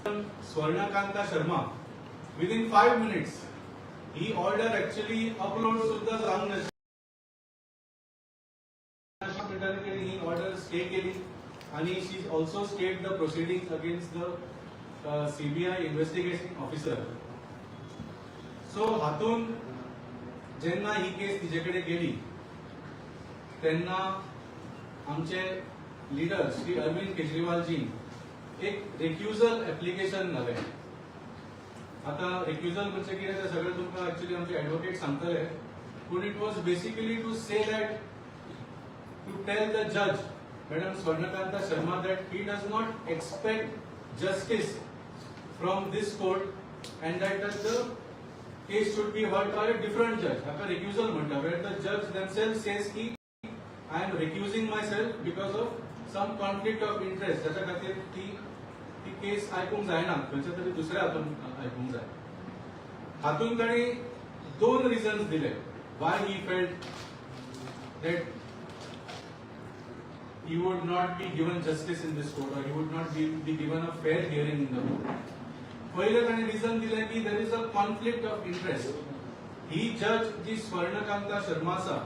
Swarnakanta Sharma within 5 minutes. He order actually upload सुद्धा जावंक नाशिल्ली. ही ऑर्डर स्टे केली आणि she also stayed the proceeding against the CBI investigation officer. So हातून जेन्ना ही केस तिजे कडेन गेली तेन्ना आमचे लिडर श्री अरविंद केजरीवालजी एक रिक्युजल एप्लिकेशन घालें. आता रिक्युजल म्हणजे कितें तें सगळें तुमकां एक्चुअली आमचे एडवोकेट सांगतले, पूण it was basically to say that, to tell the judge, Madam Swarnakanta Sharma, that he does not expect justice from this court and that the case should be heard by a different judge. हाका recusal म्हणटा, where the judge themselves says की I am recusing myself because of some conflict of interest, जाच्या खातीर ती ती केस आयकूंक जायना, खंयच्या तरी दुसऱ्या हातून आयकूंक जाय. हातून तांणी दोन रिजन्स दिले why he felt that he would not be given justice in this court or he would not be given a fair hearing in the court. पहिले ताणें रिझन दिलें की there is a conflict of interest. ही जज जी स्वर्णकांता शर्मा आसा,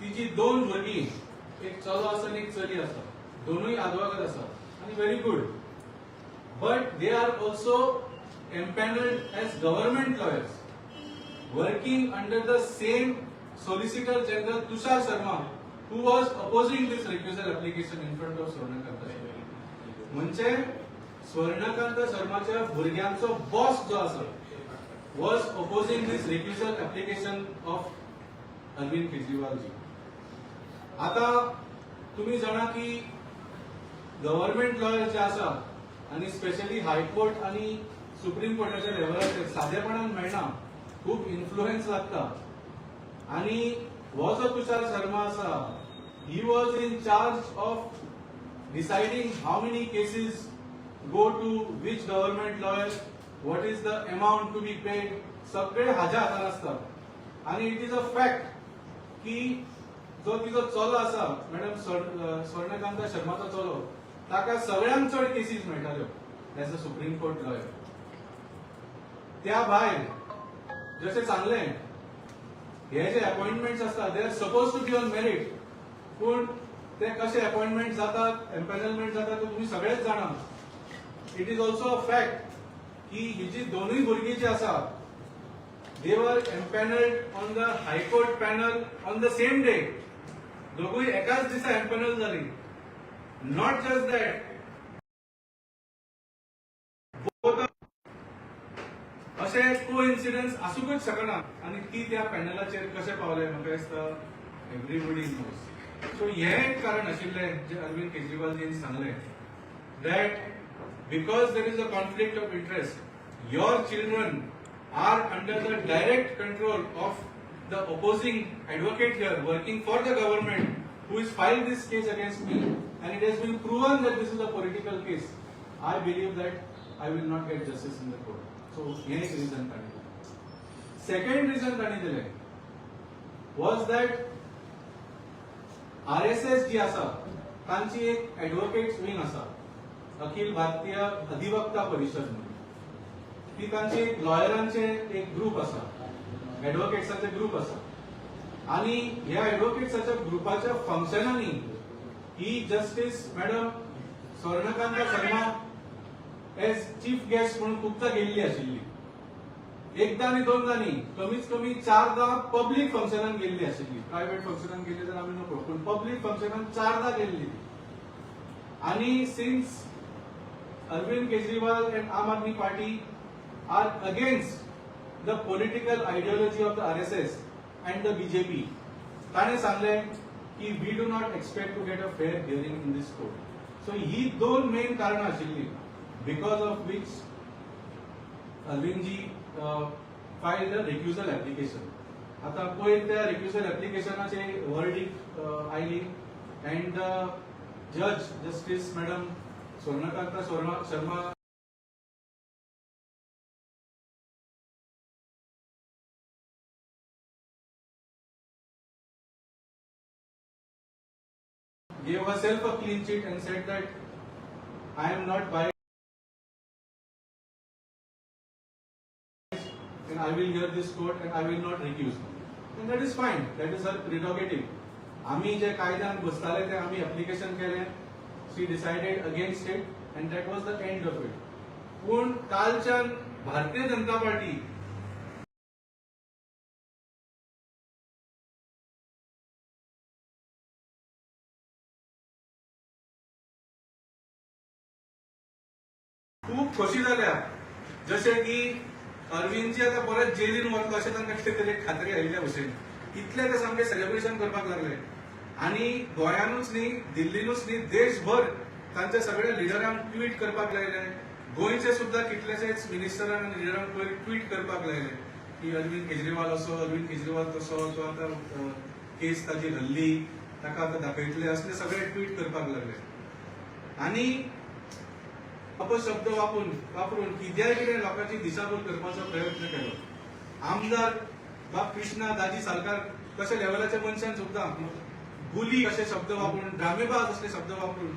तिची दोन भुरगीं, एक चलो आसा आनी एक चली आसा, दोनूय आदवोगाद आसा आनी very good, but they are also empaneled as government lawyers working under the same Solicitor General Tushar Sharma, who was opposing this recusal application in front of Swarnakanta Sharma. म्हणजे स्वर्णकांत शर्माच्या भुरग्यांचो बॉस जो आसा was opposing this recusal application of Arvind Kejriwal ji. आता तुम्ही जाणा की government lawyer जे आसा आणि स्पेशली हायकोर्ट आणि सुप्रीम कोर्टाच्या लेवलाचेर सादेपणान मेळना, खूब इन्फ्लुएन्स लागता. आणि हो जो तुषार शर्मा आसा, he was in charge of deciding how many cases go to which government lawyer, what is the amount to be paid. सगळे हाज्या हातान आसता. आणि it is a fact की जो तिजो चलो आसा, मॅडम स्वर्णकांता शर्माचो चलो, ताका सगळ्यांत चड केसीस मेळटाल्यो as a Supreme Court lawyer. त्या भायर जशें सांगलें, हे जे अपॉइंटमेंट्स आसता, they are supposed to be on merit, पूण ते कशे अपॉइंटमेंट जातात, एम्पॅनलमेंट जातात, ते तुम्ही सगळेच जाणा. It is also a fact की ही जी दोनूय भुरगीं जी आसा, they were empanelled on the High Court panel on the same day. दोगूय एकाच दिसा एम्पॅनल जाली. Not just that, both अशे को इन्सिडन्स आसूंकच शकना. आनी ती त्या पॅनलाचेर कशें पावले, म्हाका दिसता एवरीबडी नोज. सो हें एक कारण आशिल्लें जें अरविंद केजरीवालजीन सांगलें that because there is a conflict of interest, your children are under the direct control of the opposing advocate here working for the government, who has filed this case against me, and it has been proven that this is a political case. I believe that I will not get justice in the court. So हें एक reason तांणी दिलें. Second reason तांणी दिलें was that RSS जी आसा, तांची एक एडवोकेट्स विंग आसा, अखिल भारतीय अधिवक्ता परिषद म्हणून. ती तांची एक लॉयरांचे एक ग्रुप आसा, एडवोकेट्साचे ग्रुप आसा. आणि ह्या एडवोकेट्साच्या ग्रुपाच्या फंक्शनांनी ही justice madam Swarnakanta Sharma as chief guest म्हणून खुबदां गेल्ली आशिल्ली. एकदा आनी दोनदा न्ही, कमीत कमी चारदा पब्लीक फंक्शनान गेल्ली आशिल्ली. प्रायव्हेट फंक्शनान गेल्ली जाल्यार आमी नकळो, पूण पब्लीक फंक्शनान चारदा गेल्ली ती. आणि since Arvind Kejriwal and Aam Aadmi Party are against the political ideology of the RSS and the BJP, ताणें सांगलें की we do not expect to get a fair hearing in this court. So ही दोन main कारणां आशिल्ली because of which Arvindji filed a recusal application. आता पयर त्या रिक्युजल एप्लिकेशनाचे verdict आयली and the judge, Justice Madam Swarnakanta Sharma, gave herself a clean chit and said that I am not biased. and I will hear this court and I will not recuse. And that is fine, that is her prerogative. आमी जे कायद्यान बसताले ते आमी application केलें, she decided against it and that was the end of it. पूण कालच्यान Bharatiya Janata party खूब खोशी जाल्या, जशें की अरविंदजी आतां परत जेलीन वतलो अशें तांकां कितें तरी खात्री आयिल्ल्या भशेन इतले ते सामके सेलिब्रेशन करपाक लागले. आनी गोंयानूच न्ही, दिल्लीनूच न्ही, देशभर तांच्या सगळ्या लिडरांक ट्वीट करपाक लायले. गोंयचे सुद्दां कितलेशेच मिनिस्टरांक आनी लिडरांक पयर ट्वीट करपाक लायले की अरविंद केजरीवाल असो, अरविंद केजरीवाल तसो, तो आतां केस ताजी हल्ली, ताका आतां दाखयतले, असले सगळे ट्वीट करपाक लागले. आनी अपशब्द वापरून कित्याय कितें लोकांची दिशाभूल करपाचो प्रयत्न केलो. आमदार बाब कृष्णा दाजी सालकार कशे लेवलाच्या मनशान सुद्दां गुली अशे शब्द वापरून, ड्रामेबाज असले शब्द वापरून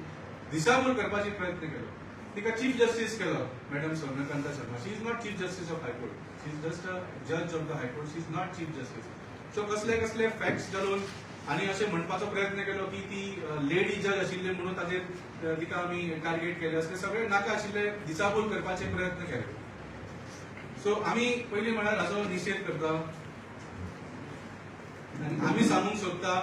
दिशाभूल करपाची प्रयत्न केलो. तिका चीफ जस्टीस केलो madam Swarnakanta Sharma. She is not chief justice of high court, she is just a जज of the high court, she is not chief justice. So कसले कसले फॅक्ट्स घालून आनी अशें म्हणपाचो प्रयत्न केलो की ती लेडी जज आशिल्ली म्हणून ताचेर तिका आमी टार्गेट केले, असले सगळे नाका आशिल्ले दिशाभूल करपाचे प्रयत्न केले. सो आमी पयलीं म्हळ्यार हाचो निशेध करता आनी आमी सांगूंक सोदता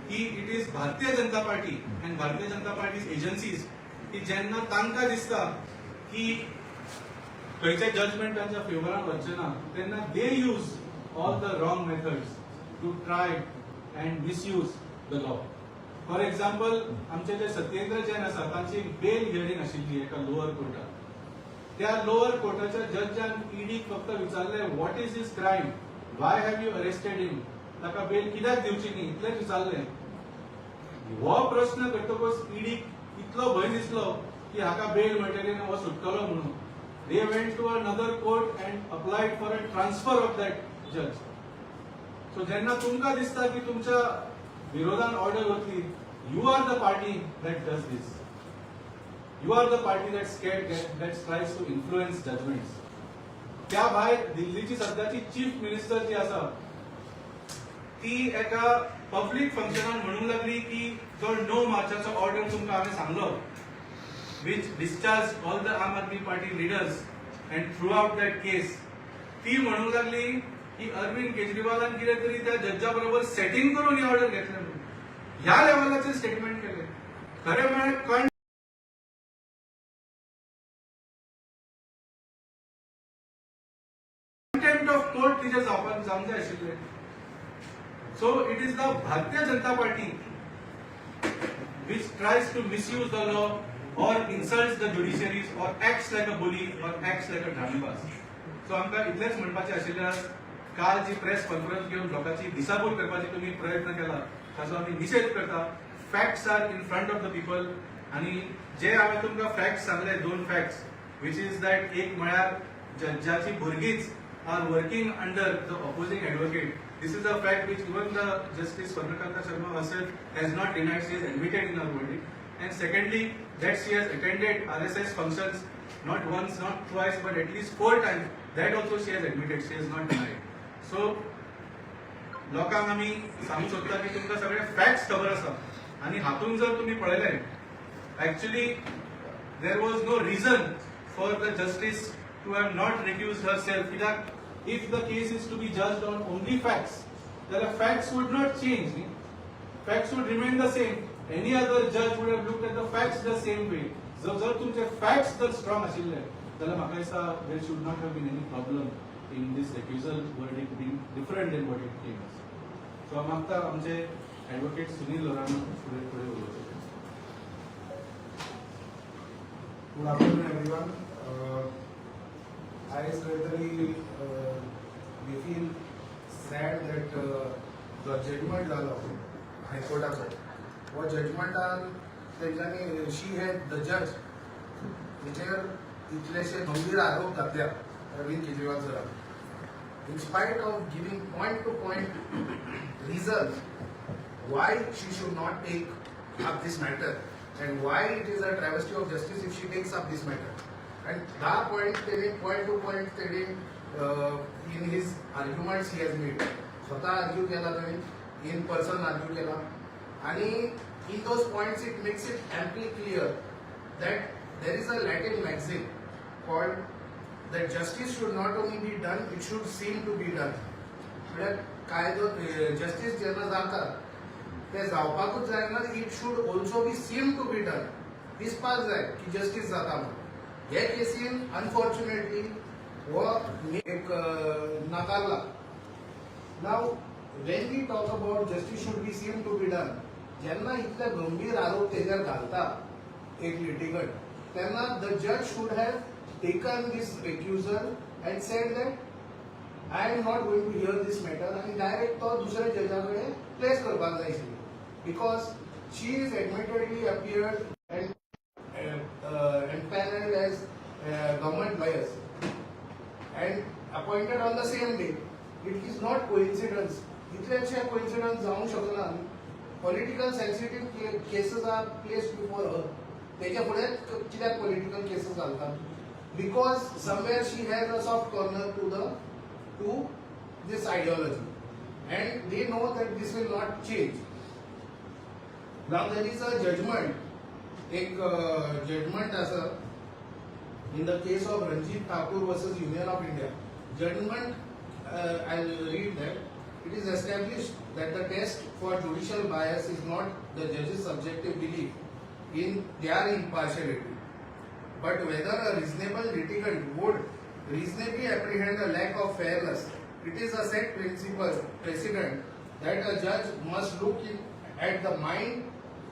की it is Bharatiya Janata Party and Bharatiya Janata Party's agencies की जेन्ना तांकां दिसता की खंयचें जजमेंट तांच्या फेवरान वचचें ना तेन्ना they use all the wrong methods to try and misuse the law. For example, आमचे जे सत्येंद्र जैन आसा तांची एक बेल हियरींग आशिल्ली एका लोअर कोर्टात. त्या लोअर कोर्टाच्या जजान ईडीक फक्त विचारलें, what is his crime, why have you arrested him, ताका बेल कित्याक दिवची न्ही, इतलेंच विचारलें. हो प्रश्न करतकच ईडीक इतलो भंय दिसलो की हाका बेल मेळटली आनी हो सुट्टलो म्हणून. They went to another court and applied for a transfer of that जज. सो जेन्ना तुमकां दिसता की तुमच्या विरोधान ऑर्डर वतली, you are the party that does this, you are the party that scared, that tries to influence judgments. त्या भायर दिल्लीची सद्याची चीफ मिनिस्टर जी आसा ती एका पब्लीक फंक्शनान म्हणूंक लागली की जो 9 मार्चाचो ऑर्डर तुमकां हांवें सांगलो, which discharge all the Aam Aadmi Party leaders and through out that case, ती म्हणूंक लागली की अरविंद केजरीवालान कितें तरी त्या जज्जा बरोबर सेटिंग करून ही ऑर्डर घेतल्या म्हणून. ह्या लेवलाचेर स्टेटमेंट केलें. खरें म्हळ्यार कंटेम्प्ट ऑफ कोर्ट तिचें जावंक जाय आशिल्लें. So it is the Bharatiya Janata Party which tries to misuse the law or insults the judiciaries or acts like a bully or acts like a ड्रामेबाज. सो आमकां इतलेंच म्हणपाचें आशिल्लें, काल जी प्रेस कॉन्फरन्स घेवन लोकांची दिशाभूल करपाची तुमी प्रयत्न केला ताचो आमी निशेध करता. Facts are in front of the people. आनी जे हांवें तुमकां फॅक्ट्स सांगले, 2 फॅक्ट्स, which is that एक म्हळ्यार जज्जाची भुरगींच are working under the opposing advocate. This is a fact which even the Justice Swarnakanta Sharma herself has not denied, she has admitted in her verdict. And secondly, that she has attended RSS functions not once, not twice, but at least 4 times. That also she has admitted, she has not denied. So, लोकांक आमी सांगूंक सोदता की तुमकां सगळे facts खबर आसा आनी हातूंत जर तुमी पळयलें, actually there was no reason for the justice to have not recused herself. कित्याक if the case is to be judged on only facts, then the facts would not change. Facts would remain the same. Any other judge would have looked at the facts the same way. जर तुमचे facts जर strong आशिल्ले जाल्यार म्हाका दिसता there should not have been any problem in this recusal verdict being different than what it came as. So हांव मागता आमचे ॲडव्होकेट सुनील लोरानो फुडें फुडें उलोवचे. Good afternoon, everyone. आयज खंय तरी we feel sad that जो जजमेंट जालो हायकोर्टाचो, हो जजमेंटान तेंच्यांनी she had the जज तेचेर इतलेशे गंभीर आरोप घातल्या अरविंद केजरीवाल सरान, in spite of giving point to point reasons why she should not take up this matter and why it is a travesty of justice if she takes up this matter. And 10 point तेणी point two point तेणी in his arguments he has made. स्वतः argue केला ताणें, in person argue केला आणि in those points it makes it amply clear that there is a Latin maxim called that justice should not only be done, it should seem to be done. म्हळ्यार कायदो, justice जेन्ना जाता ते जावपाकूच जायना, it should also be seem to be done. दिसपाक जाय की justice जाता म्हणून. हे केसीन अनफॉर्च्युनेटली हो एक नाकारला. Now, when we talk about justice should be seen to be done, जेन्ना इतले गंभीर आरोप तेजेर घालता एक लिटिगंट, तेन्ना the judge should have taken this recusal and said that I am not going to hear this matter आनी डायरेक्ट तो दुसऱ्या जजा कडेन प्लेस करपाक जाय आशिल्ली, because she is admittedly appeared and empaneled as government lawyers and appointed on the same day. It is not coincidence. इतलेशे coincidence जावंक शकना. Political sensitive cases are placed before her. तेच्या फुडें कित्याक पॉलिटिकल केसीस घालता? Because somewhere she has a soft corner to this ideology and they know that this will not change. Now there is a judgment, एक judgement आसा in the case of Ranjit Thakur versus Union of India. Judgment, I'll read that. It is established that the test for judicial bias is not the judge's subjective belief in their impartiality, but whether a reasonable litigant would reasonably apprehend a lack of fairness. It is a set principle precedent that a judge must look at the mind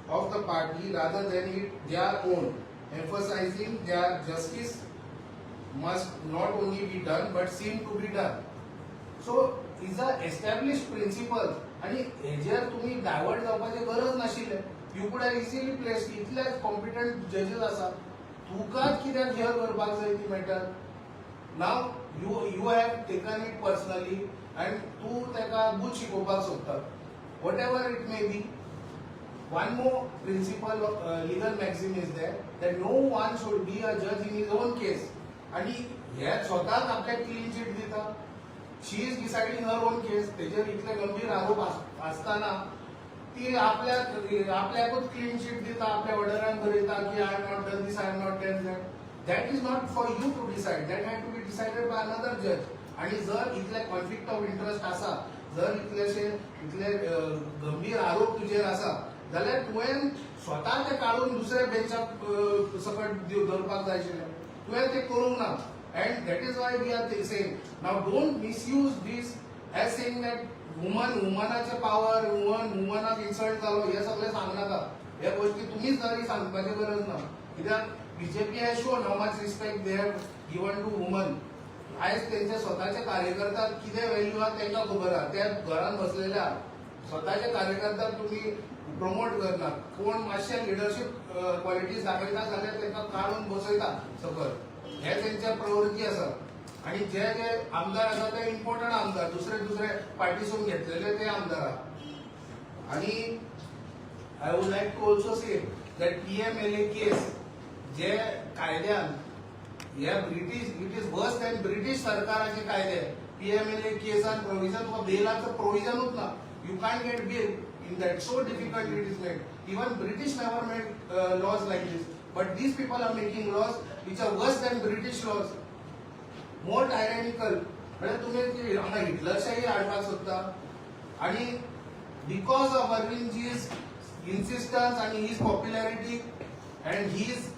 of the party rather than their own, emphasizing their justice must not only be done but seem to be done. So is a established principle आणि हेजेर तुम्ही divert जावपाची गरज नाशिल्लें. You could have easily place. इतले competent जजेस आसा, तुकाच कित्याक here करपाक जाय ती matter? Now you have taken it personally and तूं ताका बूथ शिकोवपाक सोदता. Whatever it may be, one more principle of legal maxim is there that no one should be a judge in his own case. आणि हे स्वताच आपल्याक clean chit दिता. She is deciding her own case. तेजेर इतले गंभीर आरोप आसतना ती आपल्याक आपल्याकूच क्लीन चिट दिता, आपल्या ऑर्डरान बरयता की I am not done this, I am not done that. That is not for you to decide. That had to be decided by another judge. आणि जर इतले कॉन्फ्लिक्ट ऑफ इंटरेस्ट आसा, जर इतलेशे इतले गंभीर आरोप तुजेर आसा जाल्यार तुवें स्वता ते काडून दुसऱ्या बेंचाक सकट दवरपाक जाय आशिल्लें. तुवें ते करूंक ना and that is why we are saying, now don't misuse this as saying that woman, वुमनाचे power, woman, वुमनाक insult जालो, हे सगळें सांगनाका. हे गोष्टी तुमीच तरी सांगपाची गरज ना, कित्याक BJP has shown how much respect they have given to woman. आयज तेंच्या स्वताचे कार्यकर्त्याक कितें व्हॅल्यू आहा तेंकां खबर आहा. त्या घरान बसलेल्या स्वताच्या कार्यकर्त्याक तुमी प्रमोट करना. कोण मातशे लिडरशीप क्वॉलिटीज दाखयता जाल्यार तांकां काडून बसयता सकयल. हे तेंच्या प्रवृत्ती आसा. आणि जे जे आमदार आसा ते इम्पॉर्टंट आमदार, दुसरे दुसरे पार्टीसून घेतलेले ते आमदार आहा. आणि I would like to also say that PMLA case जे कायद्यान हे British, it is worse than British सरकाराचे कायदे. पीएमएलए केसान प्रोविजन, तुका बेलाचं प्रोविजनूच ना. You can't get bell in that. So difficult it is made. Even British never made laws like this, but these people are making laws which are worse than British laws, more tyrannical. म्हणजे तुम्ही ती हांगा हिटलरशाही हाडपाक सोदता. आणि because of Arvindji's insistence आणि his popularity and his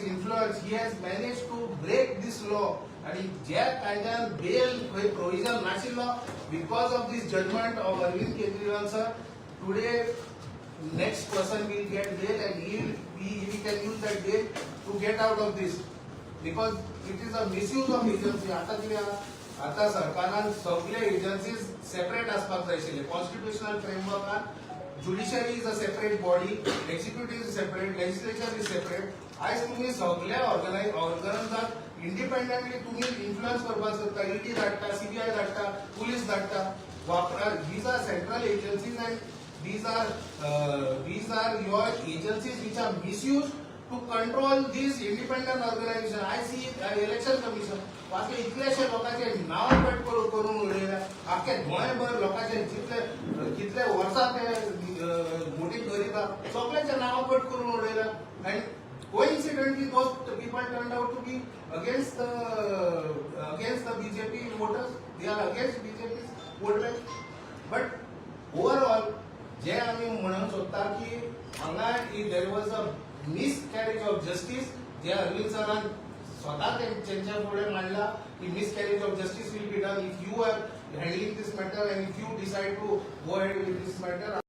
influence, he has managed to break this law. आणि ज्या कायद्यान बेल खंय प्रोविजन नाशिल्लो, because of this judgment of Arvind Kejriwal sir, today next person will get bail and he can use that bail to get out of this, because it is a misuse of agency. आता कितें आहा, आता सरकारान सगळे agencies separate आसपाक जाय आशिल्ले. Constitutional फ्रेमवर्कान judiciary is a separate body, executive is separate, legislature is separate. आयज तुमी सगळे ऑर्गनायज ऑर्गन्साक इंडिपेंडंटली तुमी इन्फ्लुएन्स करपाक सोदता. ईडी धाडटा, सीबीआय धाडटा, पुलीस धाडटा, वापरा. These are central agencies and these are your agencies which are misused to control these independent organization. I see, Election Commission. Vasco इतलेशे लोकांचे नांव कट करून उडयल्या. आख्खे गोंयभर लोकांचे जितले कितले वर्सां ते वोटींग करिता, सगळ्यांचे नांव कट करून उडयल्या. And coincidentally, those people turned out to be against the BJP voters. They are against BJP's vote bank. But overall, जे आमी म्हणूंक सोदता की हांगा there was a miscarriage of justice, जे अरविंद सरान स्वता तेंच्या फुडें मांडला की miscarriage of justice will be done if you are handling this matter and if you decide to go ahead with this matter.